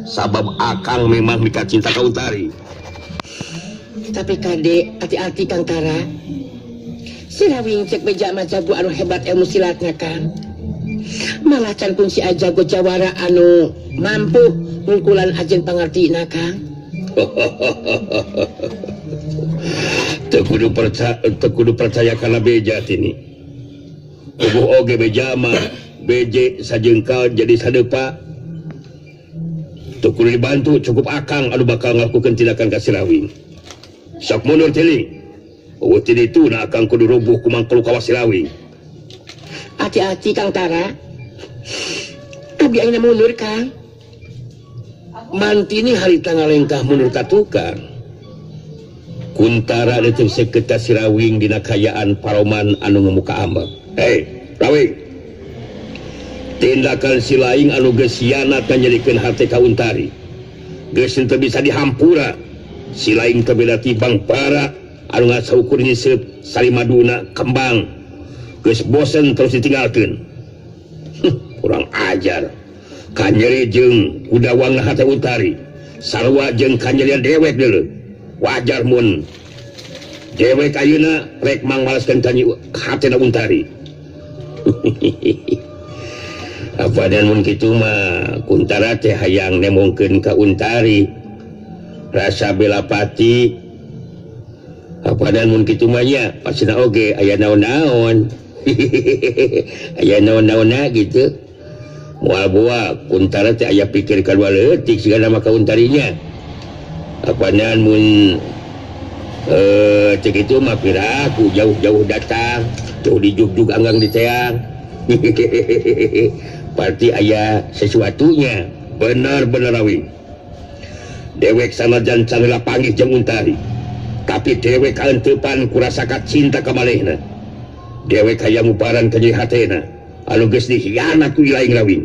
Sabab akang memang mika cinta ka Untari. Tapi kade hati-hati Kang Tara. Si Rawing cek beja mah jago anu hebat ilmu silatna Kang. Malah can kunci aja go jawara anu mampu ngungkulan ajen pangartina Kang. Teu kudu percaya kana beja tini. Tubuh oge beja mah beje sajengkal jadi sadepa. Teu kudu dibantu cukup akang anu bakal ngalakukeun tindakan ka si Rawing. Sok mundur tini. Oh tini itu na akang kudu rubuh kumangkul kawas si Rawing. Hati-hati Kang Tara. Abdi ayeuna mundur Kang. Mantini harita ngalengkah mundur ka tukang. Kuntara deuteup seukeut ka si Rawing dina kayaan paroman anu ngemuka ambek. Hei, Rawing. Tindakan si laing anu geus hianat ngajadikeun hate ka Untari. Geus teu bisa dihampura. Si laing teu beda ti bangpara anu ngasaukur nyiseup salimaduna kembang. Geus bosen terus ditinggalkeun. Kurang ajar. Kanyeri jeung kudawang hate Untari. Sarua jeung kanyerian dewek deuleu. Wajar mun dewek ayeuna rek mangmalaskeun kanyi hatena Untari. Apa dan mun kitu mah Kuntara teh hayang nemongkeun ka Untari. Rasa belapati. Apa dan mun kitu mah nya pasina oge aya naon-naon. Aya naon-naonna gitu. Moal boa Kuntara teh aya pikir kadua leutik sigana mah ka Untarinya. Apanan mun cek itu mah piraku jauh-jauh datang, jauh dijugjug anggang diteang. Berarti aya sesuatunya. Benar-benar Rawing. Dewek sanajan canela panggih jeung Untari. Tapi dewek kaenteupan kurasa cinta ka manehna. Dewek hayang mubaran ka nyeri hatena anu geus dihianat ku laing Rawing.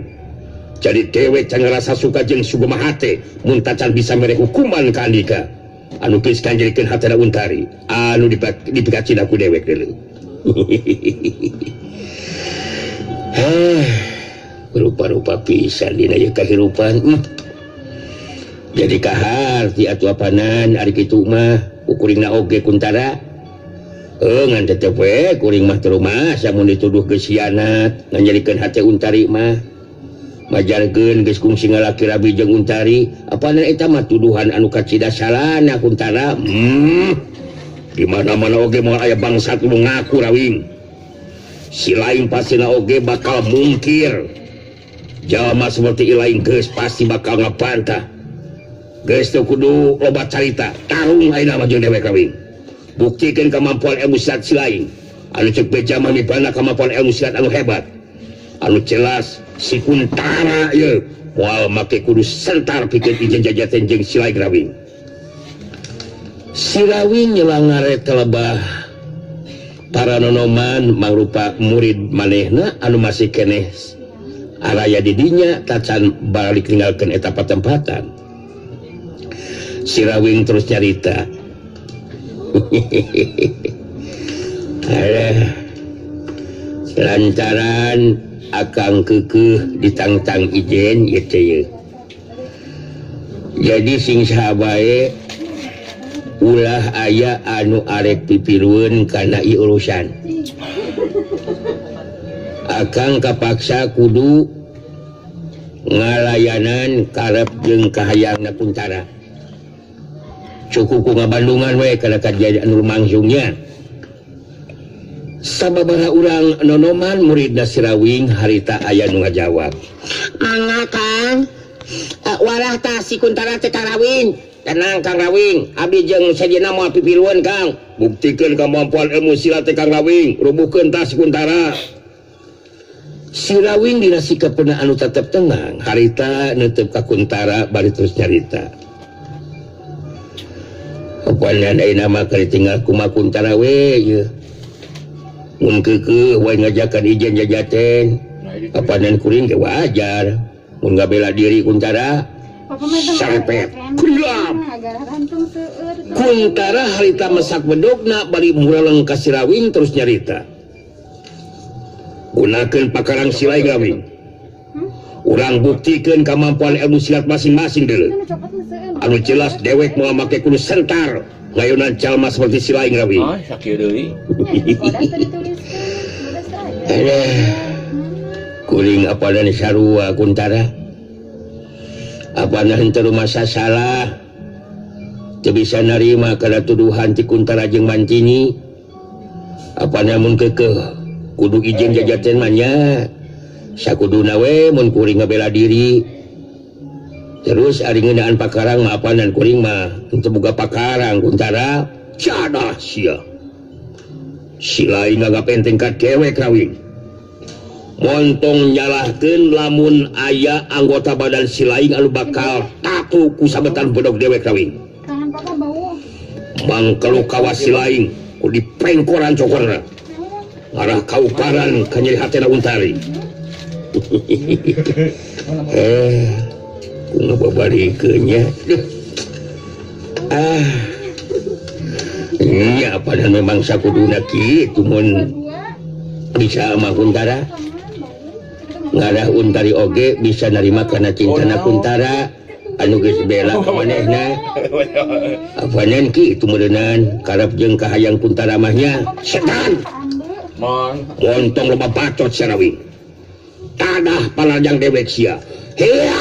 Jadi dewek can ngarasa suka jeung sugema hate mun tacan bisa mere hukuman ka andika anu geus kanjrikeun hatena Untari anu dipikacina ku dewek deuleu. Rupa-rupa pisan dina ieu kahirupan. Jadi kaharti atuh apanan ari kitu mah kuringna oge Kuntara. Ngan tetep we kuring mah teu rumasa mun dituduh geus hianat nganyerikeun hate Untari mah. Majarkeun geus kungsi ngalaki rabi jeung Untari, apanan eta mah tuduhan anu kacida salana Kuntara. Di mana-mana oge moal aya bangsat nu ngaku Rawing. Si lain pastina oge bakal mungkir. Jalma seperti ilaing geus pasti bakal ngabantah. Geus teu kudu loba carita, tarung ayeuna mah jeung dewek Rawing. Buktikeun kemampuan ilmu silat si lain. Anu ceuk beja mah mibana kemampuan ilmu silat anu hebat. Anu jelas si Kuntara ieu moal make kudu sentar pikeun ijen jajaten jeung si laing Rawing. Si Rawing nyelangare telebah para nonoman mangrupa murid manehna anu masih keneh araya di dinya tacan balik ninggalkeun eta patempatan. Si Rawing terus nyarita. Alah, lantaran akang kekeh ditangtang ijen ieu teh ye. Jadi sing saha bae ulah aya anu arek pipirueun kana ieu urusan. Akang kapaksa kudu ngalayanan karep jeung kahayangna Kuntara. Cukup ku ngabandungan we kana kajadian anu lumangsungnya. Sababaraha urang nonoman muridna si Rawing harita aya nu ngajawab. Mangga Kang, warah tah si Kuntara teh ka Rawing. Tenang Kang Rawing, abdi jeung sejenna moal pipilueun Kang. Buktikeun kemampuan ilmu silat teh Kang Rawing, rubuhkeun tah si Kuntara. Si Rawing dina sikapna anu tetep tenang, harita neuteub ka Kuntara bari terus nyarita. Apanan ayeuna mah keur tinggal kumaha Kuntara we ieu. Mun keukeuh we ngajakan ijen jajaten, apanan kuring ge wajar. Mun ngabela diri Kuntara sarepet kulilam. Kuntara harita mesak bedogna bari muraleng ka si Rawing terus nyarita. Gunakeun pakarang si laing Rawing. Urang buktikeun kemampuan ilmu silat masing-masing deuleu. Anu jelas dewek moal make kudu sentar ngayunan jalma seperti si laing Rawi. Ah, sakieu deui. Kuring apanan sarua Kuntara. Apana henteu rumasa salah. Teu bisa narima kana tuduhan ti Kuntara jeung Mantini. Apana mun keukeuh kudu izin jajaten mah nya. Sakuduna we mun kuring ngabela diri. Terus ari ngeunaan pakarang mah apanan kuring mah henteu boga pakarang Kuntara. Cadah sia. Si lain nganggap enteng ka dewek Rawing. Montong nyalahkeun lamun aya anggota badan si lain anu bakal tatu ku sabetan bedog dewek Rawing. Mangkelu kawas si lain ku dipengkoran cokorna. Ngarah kauparan ka nyeri hatena Untari. Ku ngababarikeun nya. Ah. Nya padahal memang sakuduna kitu mun bisa mah Kuntara. Ngarah Untari oge bisa narima kana cintana Kuntara anu geus bela ka manehna. Apanan kitu meureunan karep jeung kahayang Kuntara mah nya setan. Montong loba bacot sia Rawing. Tadah palarjang dewek sia. Hiya!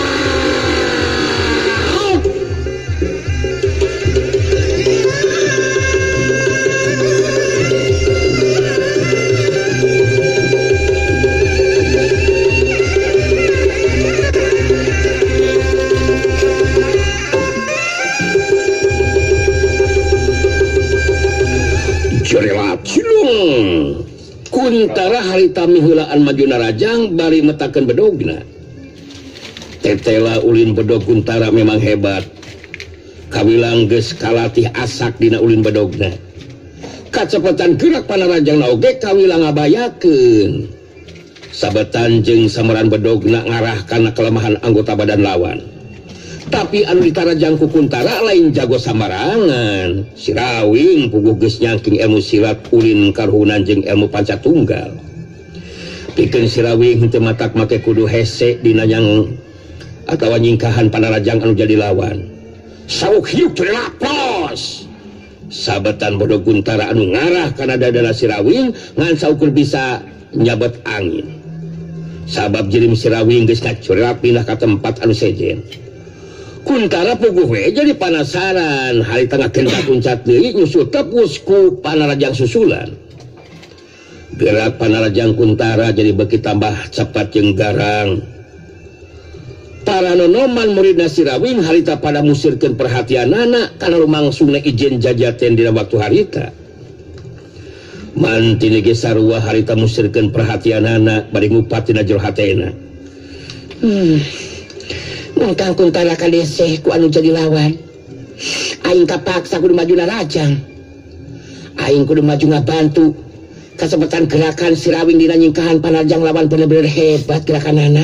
Kuntara harita miheulaan maju narajang bari metakeun bedogna. Tetela ulin bedog Kuntara memang hebat. Kawilang geus kalatih asak dina ulin bedogna. Kacepetan gerak panarajangna oge kawilang ngabayakeun. Sabetan jeung sameran bedogna ngarah kana kelemahan anggota badan lawan. Tapi anu ditarajang ku Kuntara lain jago samarangan. Si Rawing puguh geus nyangking ilmu silat ulin karuhunan jeung ilmu panca tunggal. Pikeun si Rawing henteu matak make kudu hese dina nyang atawa nyingkahan panarajang anu jadi lawan. Sauk hiuk lapos. Sabetan bodoh Kuntara anu ngarah kana dadana si Rawing ngan saukur bisa nyabet angin. Sabab jirim si Rawing geus ngacurap pindah ka tempat anu sejen. Kuntara puguh we jadi panasaran harita ngakentak kuncat deui nyusul tepus ku panarajang susulan. Gerak panarajang Kuntara jadi beuki tambah cepat jeung garang. Para nonoman muridna si Rawing harita pada musirkeun perhatianana kana lumangsungna izin jajaten dina waktu harita. Mantini ge sarua harita musirkeun perhatianana bari ngupat dina jero hatena. Mun Kang Kuntara kadeseh ku anu jadi lawan. Aing kapaksa kudu maju narajang. Aing kudu maju ngabantu. Kasempatan gerakan si Rawing dina nyingkahan panarajang lawan bener-bener hebat gerakanana.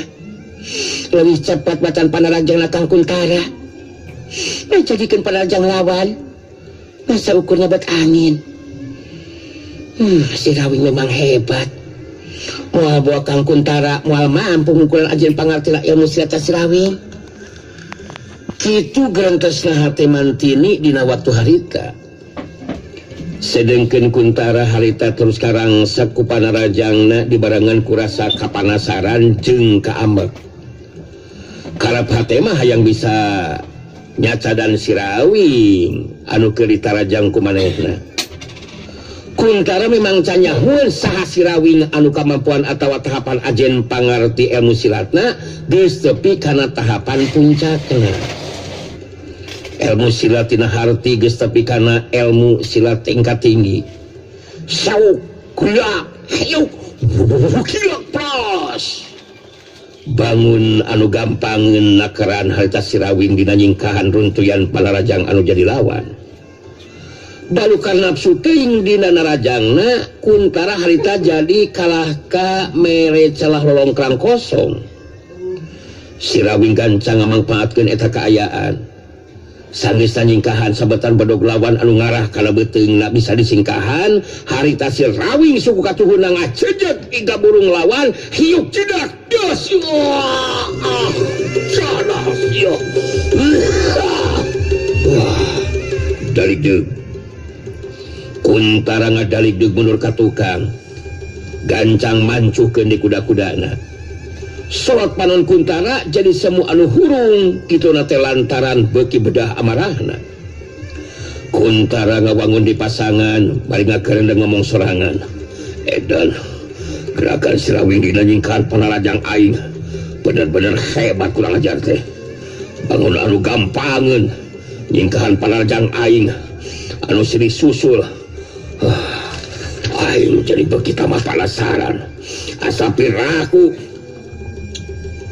Lebih cepat bacaan panarajang Kang Kuntara. Menjadikeun panarajang lawan. Masa ukurnya buat angin. Si Rawing memang hebat. Moal bawa Kang Kuntara moal mampu ngukuran ajian pangartina ilmu silat si Rawing. Kitu gerentesna hate Mantini dina waktu harita. Sedengkeun Kuntara harita terus karangsak ku panarajangna dibarengan ku rasa kapanasaran jeung kaambek. Karep hate mah hayang bisa nyacadan si Rawing anu keur ditarajang ku manehna. Kuntara memang canyahueun saha si Rawing anu kamampuan atawa tahapan ajen pangarti ilmu silatna geus tepi kana tahapan puncakna. Ilmu silat tina harti geus tepi kana ilmu silat tingkat tinggi. Sauk kuyak hayuk kiak pros. Bangun anu gampangeun nakeran harita si Rawing dina nyingkahan runtuyan panarajang anu jadi lawan. Balukan nafsu teuing dina narajangna Kuntara harita jadi kalah ka mere celah lolongkrang kosong. Si Rawing gancang ngamangpaatkeun eta kaayaan. Sanggeus nyingkahan sabetan bedog lawan anu ngarah kana beuteungna bisa disingkahan harita si Rawing suku katuhuna ngacejeg iga burung lawan hiuk jedak dos ah salah sia. Wah daligdeug Kuntara ngadaligdeug mundur ka tukang gancang mancuhkeun di kuda-kudana. Sorot panon Kuntara jadi semu anu hurung kitu na teh lantaran beuki bedah amarahna. Kuntara ngawangun di pasangan bari ngagerendeng ngomong sorangan. Edan gerakan si Rawing dina nyingkahan panarajang aing bener-bener hebat kurang ajar teh. Bangun anu gampangeun nyingkahan panarajang aing anu silih susul. Aing jadi beuki tambah panasaran. Asa piraku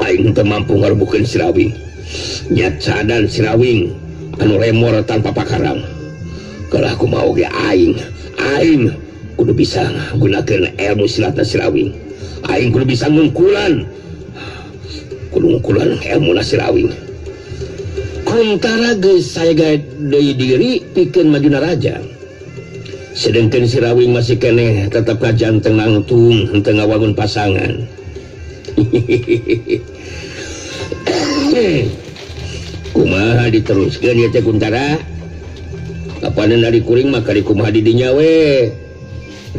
aing teu mampu ngarebukeun si Rawing. Nyacadan si Rawing anu remor tanpa pakarang. Kalau aku mau ge aing, aing kudu bisa gunakeun ilmu silatna si Rawing. Aing kudu bisa ngungkulan. Kudu ngungkulan ilmuna si Rawing. Kuntara geus sayaga deui diri pikeun maju narajang. Sedengkeun si Rawing masih keneh tetep kajanteng nangtung henteu ngawangun pasangan. Kumaha diteruskeun ieu teh Kuntara? Apanan ari kuring mah kari kumaha di dinya we.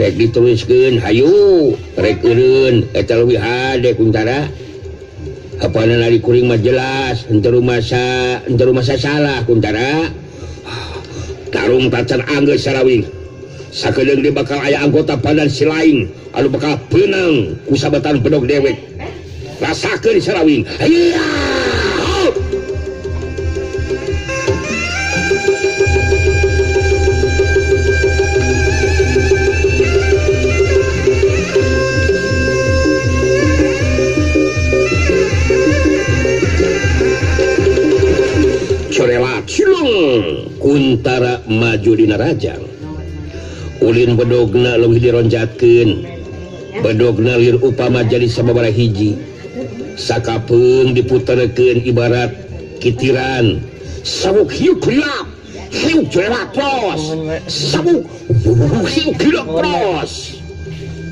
Rek diteruskeun hayu, rek eureun eta leuwih hade Kuntara. Apanan ari kuring mah jelas henteu rumasa salah Kuntara. Tarung tacan anggeus Sarawing. Sakedeung dia bakal aya anggota badan si lain anu bakal peunang ku sabetan bedog dewek. Rasakeun Sarawing. Hayya! Corelat cilung Kuntara maju dina rajang. Ulin bedogna leuwih dironjatkeun. Bedogna lieur upama jadi sababaraha hiji. Sakapeung diputerkeun ibarat kitiran. Sabuk hiuk hilap, hiuk jelak pros. Sabuk hiuk hilap pros.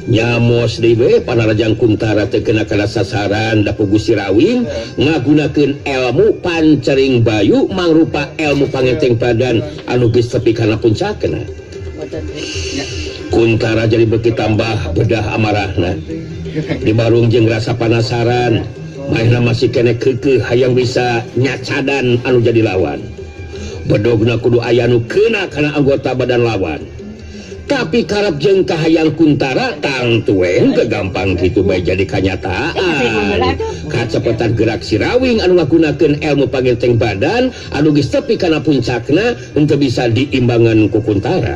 Nyamos deui we panarajang Kuntara teu kena kana sasaran da pugu si Rawing ngagunakeun ilmu pancering bayu mangrupa ilmu pangeteng badan anu geus tepi kana puncakna. Kuntara jadi beuki tambah bedah amarahna. Dibarung jeung rasa panasaran, maehna masih keneh keukeuh hayang bisa nyacadan anu jadi lawan. Bedogna kudu aya nu keuna kana anggota badan lawan. Tapi karep jeung kahayang Kuntara tangtu we henteu gampang kitu bae jadi kanyataan. Kacepetan gerak si Rawing anu ngagunakeun ilmu pangenteng badan anu geus tepi kana puncakna henteu bisa diimbangan ku Kuntara.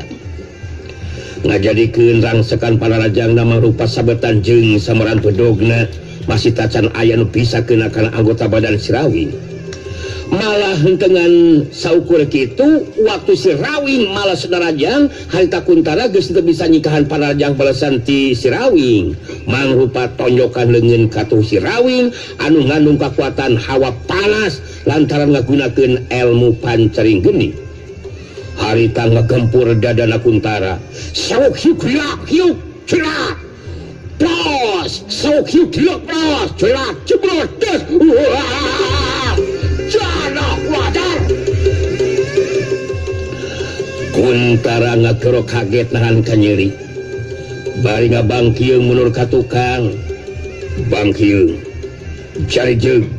Ngajadikeun rangsekan panarajangna mangrupa sabetan jeung samaran bedogna masih tacan aya nu bisa keuna kana anggota badan si Rawing. Malah hentengan saukur kitu waktu si Rawing malas narajang harita Kuntara geus teu bisa nyikahan panarajang balasan ti si Rawing. Mangrupa tonjokan leungeun katuh si Rawing anu ngandung kakuatan hawa panas lantaran ngagunakeun ilmu pancering geni. Harita ngagempur dadana Kuntara. Sawuk hiuk hilap hiuk celak. Pros, sawuk hiuk hilap pros, celak jeblos des. Wah! Jana wajar. Kuntara ngagero kaget nahan kanyeri. Bari ngabangkieung mundur ka tukang. Bangkieung. Jari jeung.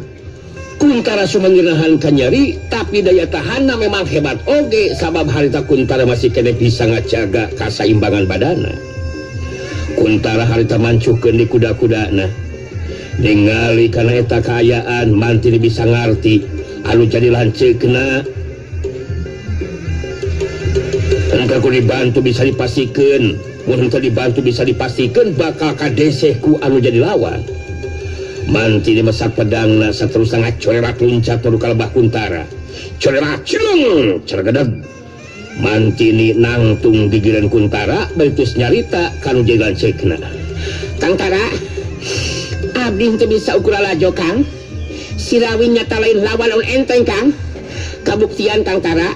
Kuntara sumangirnahan kanyeri tapi daya tahanna memang hebat oge sabab harita Kuntara masih keneh bisa ngajaga kasaimbangan badana. Kuntara harita mancuhkeun di kuda-kudana. Ningali kana eta kaayaan mantini bisa ngarti anu jadi lanceukna. Engka ku dibantu bisa dipastikeun, mun henteu dibantu bisa dipastikeun bakal kadeseh ku anu jadi lawan. Mantini mesak pedangna saterusna ngacorerat luncat nuju ka lebah Kuntara. Corerat cilung cergedeg. Mantini nangtung gigireun Kuntara bari tus nyarita kanu jadi lanceukna. Kang Tara, abdi henteu bisa ukur lalajo Kang. Si Rawing nyata lain lawan anu enteng Kang. Kabuktian Kang Tara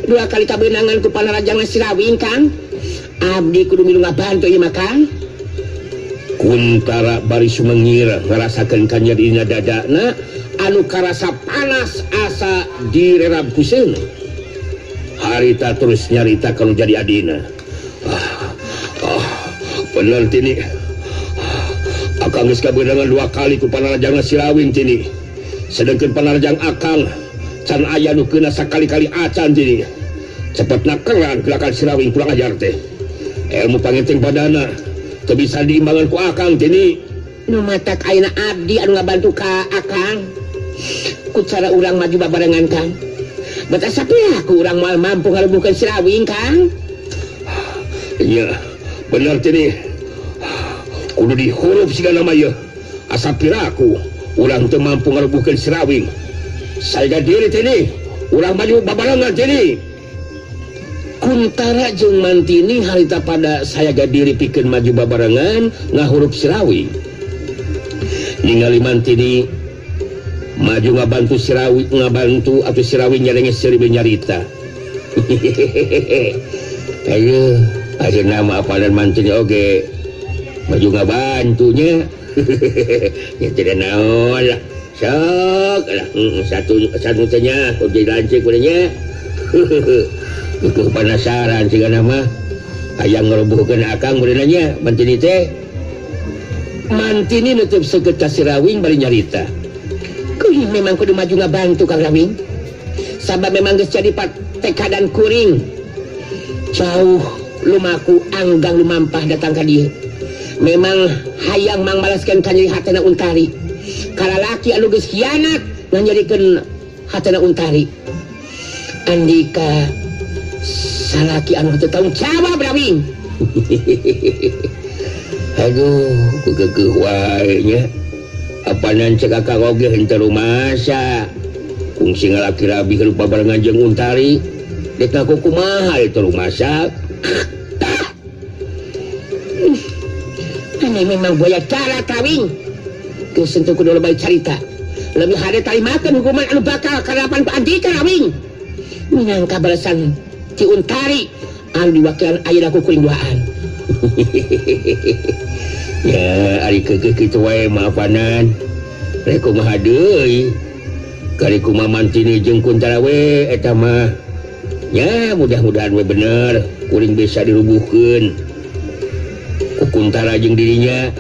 dua kali kabeunangan ku panarajangna Sirawing Kang. Abdi kudu milu ngabantu ieu mah Kang. Kuntara bari sumengir ngarasakeun kanyerina dadana anu karasa panas asa direrab ku seuneu. Harita terus nyarita kalau jadi adina. Bener tini. Akang geus kabeunangan dua kali ku panarajangna Sirawing tini. Sedengkeun panarajang akang can aya nu keuna sakali-kali acan tini. Cepetna kerang gerakan Sirawing kurang ajar teh. Ilmu panginting badana teu bisa diimbangan ku akang tini. Nu matak ayeuna abdi anu ngabantu ka akang. Ku cara urang maju babarengan Kang. Beta sapira ku urang moal mampu ngarubuhkeun Sirawing Kang. Iya, bener tini. Kudu dihurup siga nama ieu. Asa piraku urang teu mampu ngarubuhkeun Sirawing. Saega diri tini, urang maju babarengan tini. Kuntara jeung Mantini harita pada sayaga diri pikeun maju babarengan ngahurup Sirawing. Ningali Mantini maju ngabantu Sirawing ngabantu atuh Sirawing nyarenge seuri nyarita. Ayo, ayeuna mah apanan Mantini oge maju ngabantunya. Ya tidak naon lah. Sok lah satu satu teh nya kudu lanceuk nya. Keukeut penasaran sigana mah hayang ngerubuhkeun akang meureun nya Mantini teh. Mantini nutup seukeut ka Sirawing bari nyarita. Kuring memang kudu maju ngabantu Kang Rawing. Sabab memang geus jadi patekadan kuring. Jauh lumaku anggang lumampah datang ka dieu. Memang hayang mangbalaskeun kanyeri hatena Untari. Kalalaki anu geus khianat nganyerikeun hatena Untari. Andika salaki anu teu tanggung jawab Rawing. Aduh, keukeukeuh wae nya. Apanan cek akang oge henteu rumasa. Kungsi ngalaki rabi hirup babarengan jeung Untari. Dek ngaku kumaha itu rumasa. Ini memang buaya cara Rawing. Geus sentuh kudu lebay carita. Lebih hade tarimakeun hukuman anu bakal kalapan ku Andika Rawing. Minangka balasan ti Untari anu diwakilan ayeuna ku kuring duaan. Ya, ari keukeuh kitu wae maafanan. Rek kumaha deui? Kari kumaha Mantini jeung Kuntara we eta mah. Ya, mudah-mudahan we bener kuring bisa dirubuhkeun. Ku Kuntara jeung dirinya.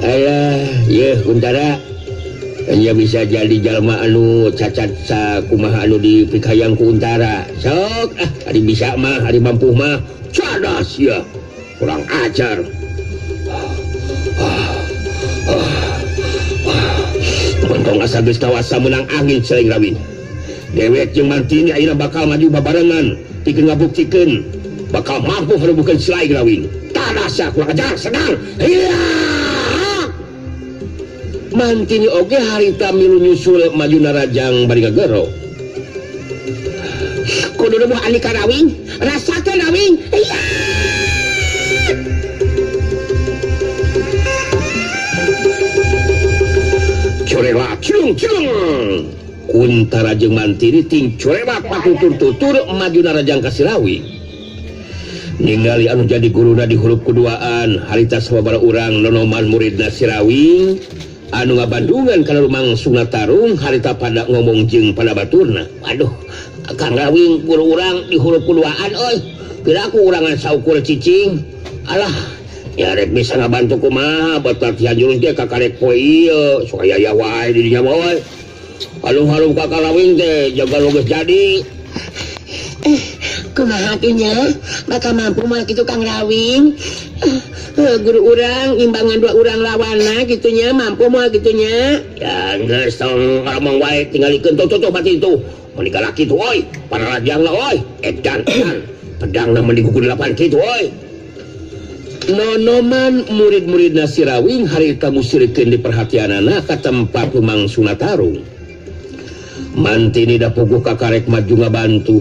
Alah, yeuh Kuntara. Nya bisa jadi jalma anu cacat sakumaha anu dipikayang ku Untara. Sok ah, ari bisa mah, ari mampu mah. Cadas ya. Kurang ajar. Montong asa geus kawasa meunang angin selain Rawing. Dewek jeung Mantini ayeuna bakal maju babarengan pikeun ngabuktikeun bakal mampu ngarubuhkeun Selain Rawing. Tarasa kurang ajar sedang. Hiya! Mantini oge harita milu nyusul maju narajang bari ngagero. Kudu rebuh Andika Rawing, rasakeun Rawing. Hiya! Corelat cilung cilung. Kuntara jeung Mantini ting corelat patutur-tutur maju narajang ka Sirawing. Ningali anu jadi guruna di hurup kuduaan harita sababaraha urang nonoman muridna Sirawing anu ngabandungan kana lumangsungna tarung harita pada ngomong jeung pada baturna. Aduh, Kang Rawing guru urang di hurup kuduaan euy. Piraku urangan saukur cicing. Alah, ya rek bisa ngabantu kumaha buat latihan jurus ge kakarek poe ieu sok aya wae di dinya mah euy. Harum-harum ka Kang Rawing teh jaga nu geus jadi. Kumaha atuh nya? Bakal mampu mah kitu Kang Rawing. Guru urang imbangan dua urang lawanna kitu nya mampu mah kitu nya. Ya geus tong ngomong wae tingalikeun tuh tuh mati itu. Mun digalaki tuh euy, pararajangna euy, edan edan. Pedangna mah digugur 8 kitu euy. Nonoman murid-murid Sirawing harita musirikeun di perhatianana ka tempat lumangsungna tarung. Mantini da puguh kakarek maju ngabantu.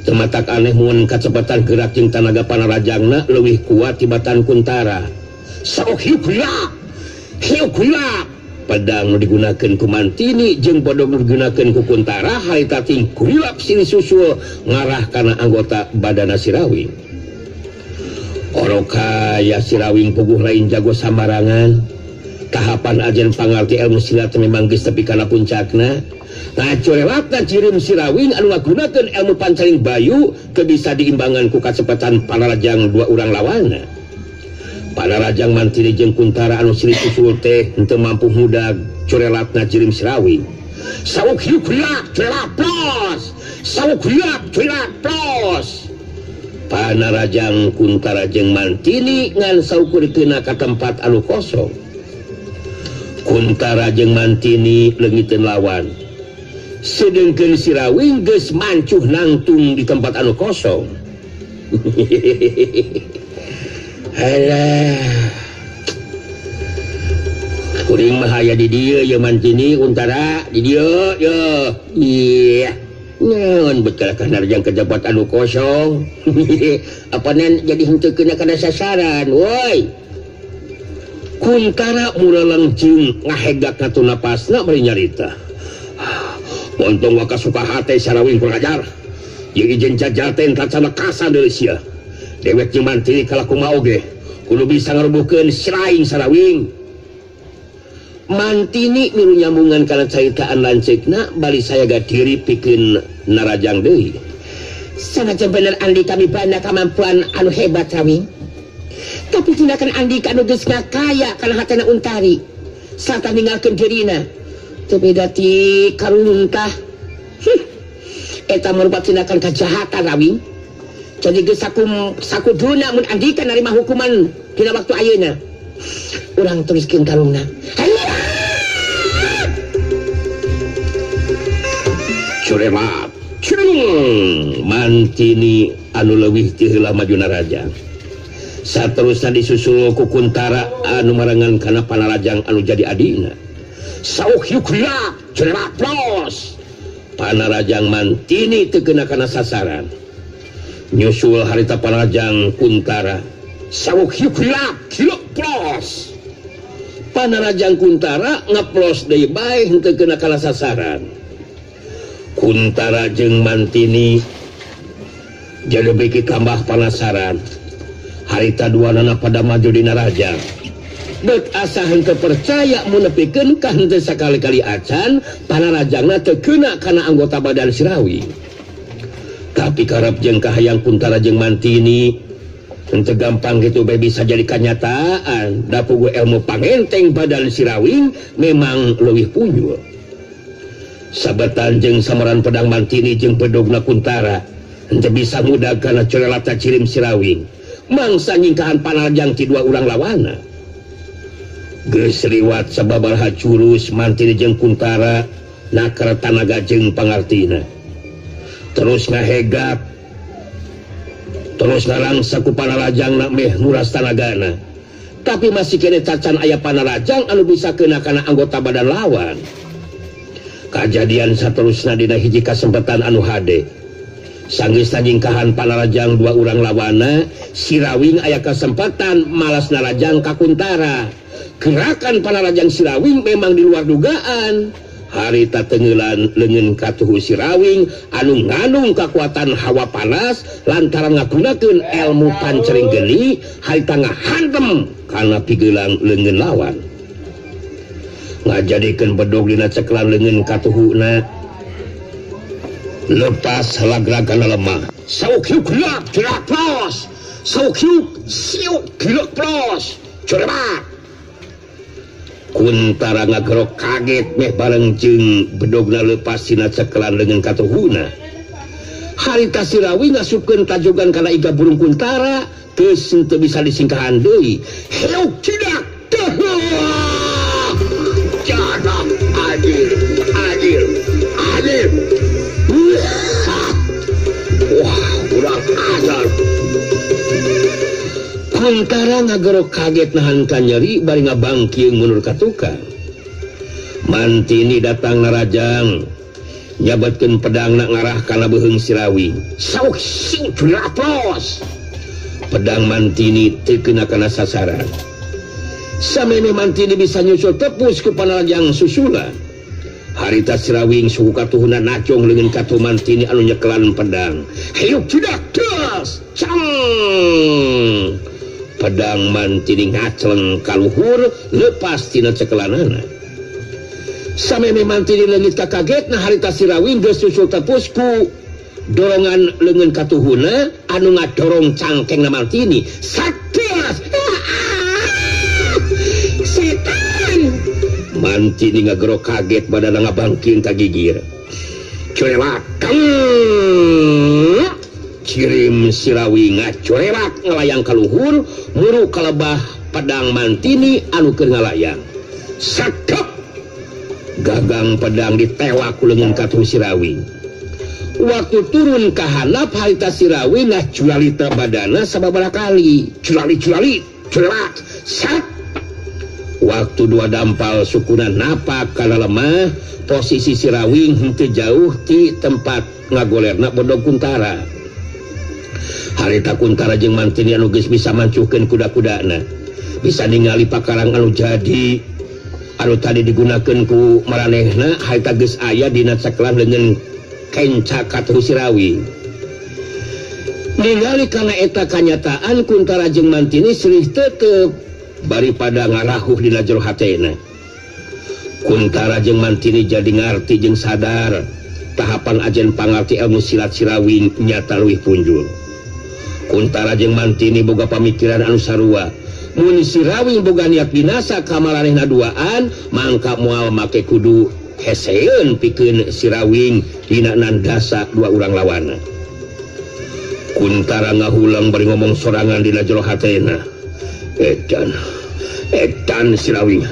Tematak aneh mun kacepatan gerak jeung tanaga panarajangna leuwih kuat tibatan Kuntara. Sok hiuk heula. Hiuk heula. Pedang nu digunakeun ku Mantini jeung bedog nu digunakeun ku Kuntara harita tingkurilap silih susul ngarah kana anggota badana Sirawing. Oroka ya Sirawing puguh lain jago sambarangan. Tahapan ajen pangarti ilmu silat memang geus tepi kana puncakna. Nah corelatna cirim Sirawing anu ngagunakeun ilmu pancaring bayu teu bisa diimbangan ku kacepatan panarajang dua urang lawanna. Panarajang Mantini jeung Kuntara anu silih susul teh henteu mampu mudag corelatna cirim Sirawing. Sauk hiuk riak corelat plos. Sauk riak corelat plos. Panarajang Kuntara jeung Mantini ngan saukur dikeuna ka tempat anu kosong. Kuntara jeung Mantini leungiteun lawan. Sedengkeun Sirawing geus mancuh nangtung di tempat anu kosong. Alah. Kuring mah aya di dieu ye Mantini Kuntara di dieu ye. Iya. Naon betul kana rajang ke tempat anu kosong. Apanan jadi henteu kena kana sasaran woi. Kuntara mureleng jeung ngahegak katu napasna bari nyarita. Untung waka suka hate Sarawing kurang ajar. Jeung ijen jajar teh tacana kasan deui sia. Dewek jeung Mantini kalah kumaha oge kudu bisa ngarubuhkeun siraing Sarawing. Mantini milu nyambungan kana caritaan lanceukna bari sayaga diri pikeun narajang deui. Sanajan bener Andika mibanda kamampuan anu hebat Rawing. Tapi tindakan Andika anu geus ngakaya kana hatena Untari sarta ninggalkeun dirina teu beda ti karuntah. Eta merupakan tindakan kejahatan Rawing. Jadi geus sakuduna mun Andika narima hukuman dina waktu ayeuna. Urang teruskeun karungna. Curemat. Curung Mantini anu leuwih ti heula maju narajang. Saterusna disusul ku Kuntara anu marangan kana panarajang anu jadi adina. Sauk yukriak curemat plos. Panarajang Mantini teu kena kana sasaran. Nyusul harita panarajang Kuntara. Sauk yukriak kilok plos. Panarajang Kuntara ngeplos deui bae henteu kena kana sasaran. Kuntara jeung Mantini jadi beuki tambah panasaran. Harita duanana pada maju dina rajang. Deuk asa henteu percaya mun nepikeun ka henteu sakali-kali acan panarajangna teu keuna kana anggota badan Sirawing. Tapi karep jeung kahayang Kuntara jeung Mantini henteu gampang kitu bae bisa jadi kanyataan. Da puguh ilmu pangenteng badan Sirawing memang leuwih punjul. Sabetan jeung samaran pedang Mantini jeung pedogna Kuntara henteu bisa mudag kana corelata cirim Sirawing. Mangsa nyingkahan panarajang ti dua urang lawana. Geus liwat sababaraha jurus Mantini jeung Kuntara nakar tanaga jeung pangartina. Terus ngahegap, terus ngarangsa ku panarajangna meh nguras tanagana. Tapi masih kene cacan aya panarajang anu bisa kena kana anggota badan lawan. Kajadian saterusna dina hiji kasempatan anu hade. Sanggeus nyingkahan panarajang dua urang lawana, Sirawing aya kesempatan malas narajang ka Kuntara. Gerakan panarajang Sirawing memang di luar dugaan. Harita tenggelan leungeun katuhu Sirawing anu ngandung kekuatan hawa panas lantaran ngagunakeun ilmu pancering geni harita ngahantem kana pigelang leungeun lawan. Ngajadikeun bedog dina ceklan leungeun katuhuna. Lepas lagragana lemah. Sauk hiuk lak gerak plos. Sauk hiuk siuk gerak plos. Corebat. Kuntara ngagerok kaget meh bareng jeung bedogna lepas dina ceklan leungeun katuhuna. Harita Sirawing ngasupkeun tajogan kana iga burung Kuntara geus teu bisa disingkahan deui. Hiuk tidak. Jangan adil, adil, adil. Wah, urang ajar. Kuntara ngagerok kaget nahan kanyeri bari ngabangkiung mundur ka tukang. Mantini datang narajang nyabatkeun pedangna ngarah kana beuheung Sirawing. Sauk siu plos. Pedang Mantini teu kena kana sasaran. Sameme Mantini bisa nyusul tepus ku panalajang susulan. Harita Sirawing suku katuhuna nacong leungeun katuh Mantini anu nyekelan pedang. Hayuk judak das cang. Pedang Mantini ngacleng kaluhur lepas tina cekelanana. Sameme Mantini leungit kakagetna harita Sirawing geus nyusul tepus ku dorongan leungeun katuhuna anu ngadorong cangkengna Mantini. Sadas. Setan. Mantini ngagero kaget badana ngabangkin ka gigir. Corewak. Kirim Sirawi ngacorewak ngalayang kaluhur muru kalebah pedang Mantini anu keur ngalayang. Sakep. Gagang pedang ditewak ku leungeun katuh Sirawi. Waktu turun ka handap harita Sirawi ngaculalita badana sababaraha kali. Culali-culali, corewak. Sat. Waktu dua dampal sukuna napak kana lemah, posisi Sirawing henteu jauh ti tempat ngagolerna bodog Kuntara. Harita Kuntara jeung Mantini anu geus bisa mancuhkeun kuda-kudana. Bisa ningali pakarang anu jadi anu tadi digunakeun ku maranehna harita geus aya dina cakelan leungeun kenca katuh Sirawing. Ningali kana eta kanyataan Kuntara jeung Mantini silih tetep bari pada ngarahuh dina jero hatena. Kuntara jeung Mantini jadi ngarti jeung sadar tahapan ajen pangarti ilmu silat Sirawing nyata leuwih punjul. Kuntara jeung Mantini boga pamikiran anu sarua. Mun Sirawing boga niat binasa ka maranehna duaan, mangka moal make kudu heseun pikeun Sirawing dina nandasa dua urang lawana. Kuntara ngahulang bari ngomong sorangan dina jero hatena. Edan, edan Sirawing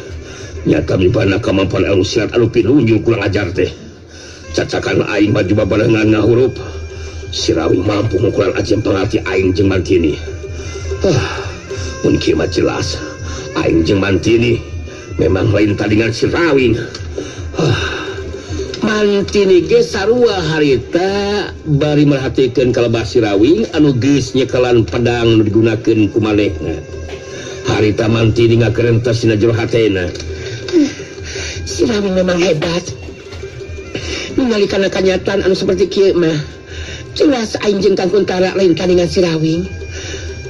nyata mibana kemampuan ilmu silat anu pinunjul kurang ajar teh. Cacakan aing maju babarengan ngahurup. Sirawing mampu ngukuran ajem pangarti aing jeung Mantini. Mun kieu mah jelas aing jeung Mantini memang lain tandingan Sirawing. Mantini ge sarua harita bari merhatikeun kalebah Sirawing anu geus nyekelan pedang nu digunakeun ku manehna. Harita Mantini ngakerentes dina jero hatena. Sirawing memang hebat. Ningali kana kanyataan anu seperti kieu mah, jelas aing jeung Kang Kuntara lain tandingan Sirawing.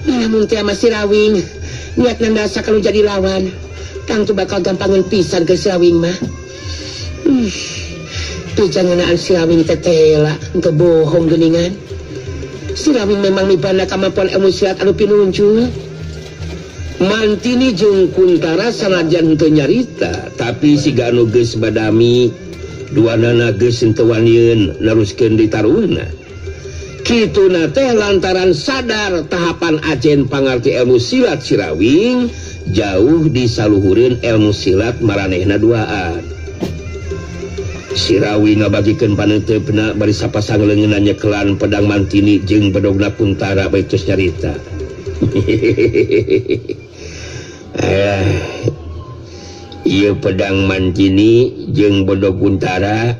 Lamun teh ama Sirawing niat nandasa kalau jadi lawan, tangtu bakal gampangeun pisan ke Sirawing mah. Pijangeunaan Sirawing teh tela, henteu bohong geuningan. Sirawing memang mibanda kamampuan ilmu silat anu pinunjul. Mantini jeung Kuntara sanajan henteu nyarita, tapi siga anu geus badami duanana geus henteu wanieun neruskeun ditarungna. Kituna teh lantaran sadar tahapan ajen pangarti ilmu silat Sirawing jauh disaluhureun ilmu silat maranehna duaan. Sirawing ngabagikeun paneuteupeuna bari sapasang leungeunna nyekelan pedang Mantini jeung bedogna Kuntara bari tos nyarita. Ieu pedang Mantini jeung bedog Kuntara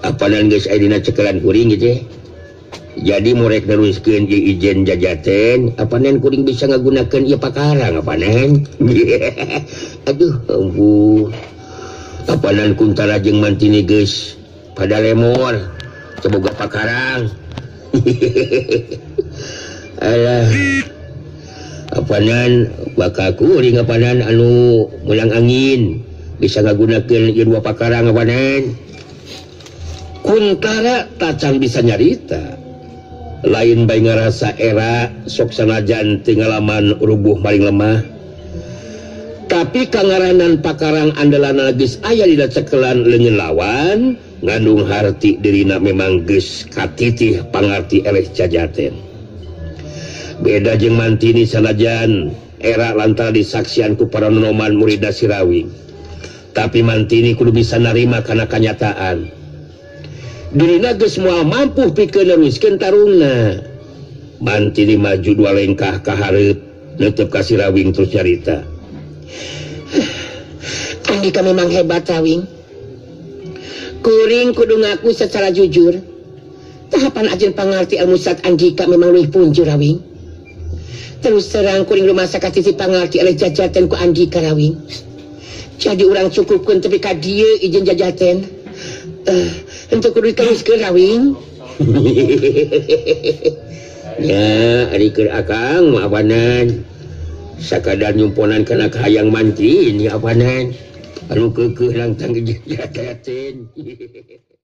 apanan geus aya dina cekelan kuring gitu. Jadi murek neruskeun ieu ijen jajaten, apanan kuring bisa ngagunakeun ieu pakarang apanan. Aduh, ampun. Apanan Kuntara jeung Mantini geus pada lemor teu boga pakarang. Alah. Apanan bakal kuring apanan anu melang angin bisa ngagunakeun ieu dua pakarang apanan. Kuntara tacan bisa nyarita. Lain bae ngarasa era sok sanajan teu ngalaman rubuh maring lemah. Tapi kangaranan pakarang andalanna geus aya dina cekelan leungeun lawan, ngandung harti dirina memang geus katitih pangarti eleh jajaten. Beda jeung Mantini sanajan era lantaran disaksian ku para nonoman murida Sirawing. Tapi Mantini kudu bisa narima kana kanyataan. Dirina geus moal mampu pikeun neruskeun tarungna. Mantini maju dua lengkah ka hareup neuteub ka Sirawing terus nyarita. Andika memang hebat Rawing. Kuring kudu ngaku secara jujur. Tahapan ajen pangarti ilmu silat Andika memang leuwih punjul Rawing. Terus terang kuring rumasa katiti pangarti oleh jajaten ku Andika Rawing. Jadi urang cukupkeun tepi ka dieu izin jajaten. Henteu kudu diteruskeun Rawing. Ya, ari keur akang mah apanan. Sakadar nyumponan kana kahayang mantri ini apanan. Anu keukeuh langtang jajaten.